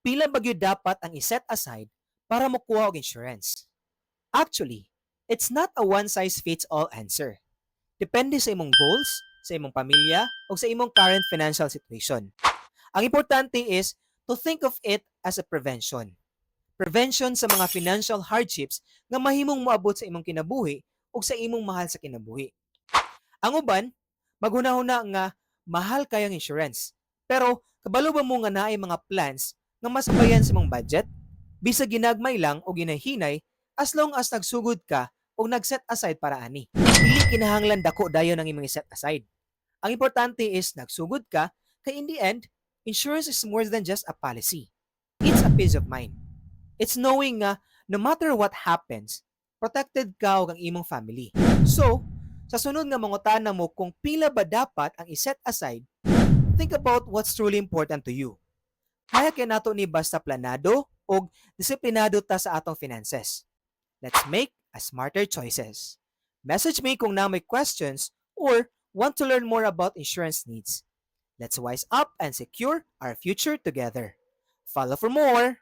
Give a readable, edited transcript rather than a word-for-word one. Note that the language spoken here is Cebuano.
Pila ba gyud dapat ang i-set aside para mokuha og insurance? Actually, it's not a one-size-fits-all answer. Depende sa imong goals, sa imong pamilya, o sa imong current financial situation. Ang importante is to think of it as a prevention. Prevention sa mga financial hardships nga mahimong moabot sa imong kinabuhi o sa imong mahal sa kinabuhi. Ang uban, maghuna-huna nga mahal kayang insurance. Pero kabalo ba mo nga naay mga plans nga masabayan sa imong budget? Bisag ginagmay lang o ginahinay, as long as nagsugod ka o nag-set aside para ani. Dili kinahanglan dako dayon ang imong i-set aside. Ang importante is nagsugod ka kay in the end, insurance is more than just a policy. It's a peace of mind. It's knowing nga no matter what happens, protected ka ug ang imong family. So, sa sunod nga mangutana mo kung pila ba dapat ang i-set aside, think about what's truly important to you. Kaya kay nato ni basta planado og disiplinado ta sa atong finances. Let's make a smarter choices. Message me kung naa may questions or want to learn more about insurance needs. Let's wise up and secure our future together. Follow for more!